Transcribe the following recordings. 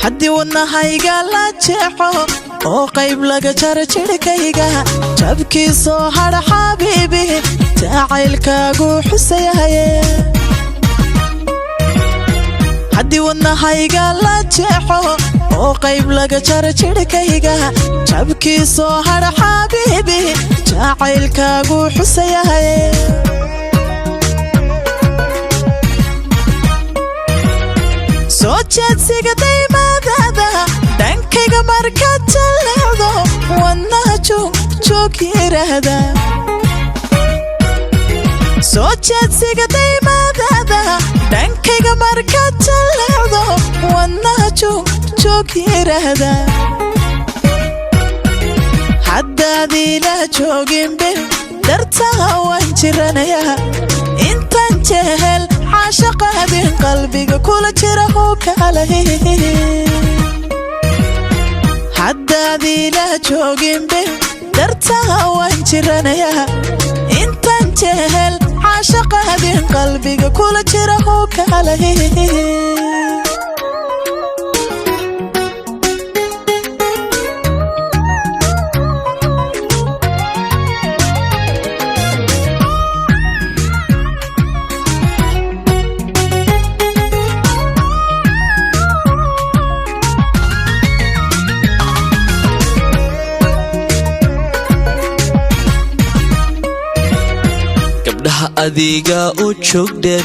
Haddii wadnahayga la jeexo oo qayb laga jaro jidhkayga, jabkii soo hadha, xabiibi, jacaylkaagu xusayahaye. Haddii wadnahayga la jeexo oo qayb laga jaro jidhkayga, jabkii soo hadha, xabiibi, jacaylkaagu xusayahaye. Soo jeedsiga daymadada dhankayga markaad jalleecdo, wadnaha joogjoog yidhaahda. Soo jeedsiga daymadada dhankayga markaad jalleecdo, wadnaha joogjoog yidhaahda. Haddaad ila jooginbe, dartaha waan jiranayaa. Intaan jehel caashaqaadin, qalbiga kula jira huu kaalay. Haddaad ila jooginbe, dartaha waan jiranayaa. Intaan jehel caashaqaadin, qalbiga kula jira huu kaalay. Gabdhaha adiga u joogdheer,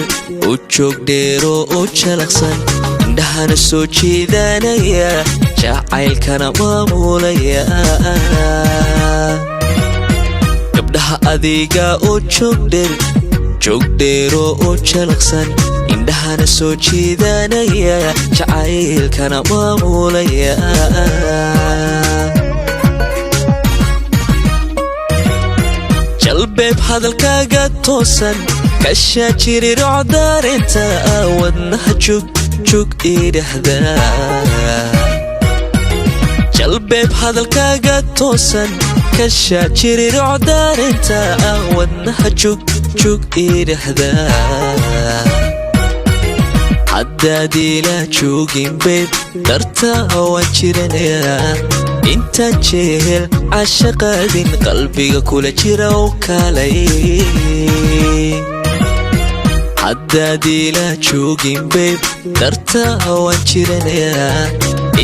u joogdheeroo u jalaqsan, indhahana soo jeedanaya, jacaylkana maamulaya. Gabdhaha adiga u joogdheer, joogdheeroo u jalaqsan, indhahana soo jeedanaya, jacaylkana maamulaya. Jalbeeb hadalkaaga toosan, kashaa jirirocdarinta, wadnaha jugjug idhahda. Jalbeeb hadalkaaga toosan, kashaa jirirocdarinta, wadnaha jugjug idhahda. Haddaad ila joogin, babe, dartaa waan jiranayaa. Intaan jehel cashaqaadin, qalbiga kula jira u kaalay. Haddaad ila joogin, babe, dartaa waan jiranayaa.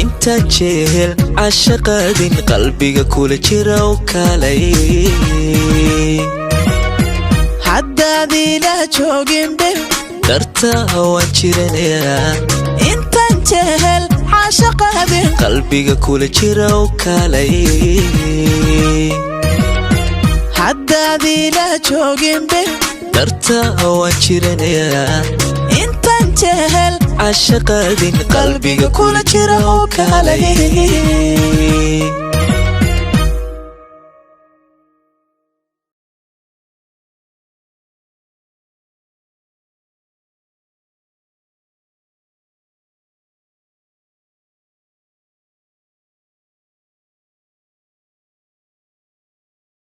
Intaan jehel cashaqaadin, qalbiga kula jira u kaalay. Haddaad ila jooginbe, Dartaa waan jiranayaa. Intaan jehel caashaqaadin, qalbiga kula jira u kaalay. Haddaad ila jooginbe, Dartaa waan jiranayaa. Intaan jehel cashaqaadin, qalbiga kula jira u kaalay.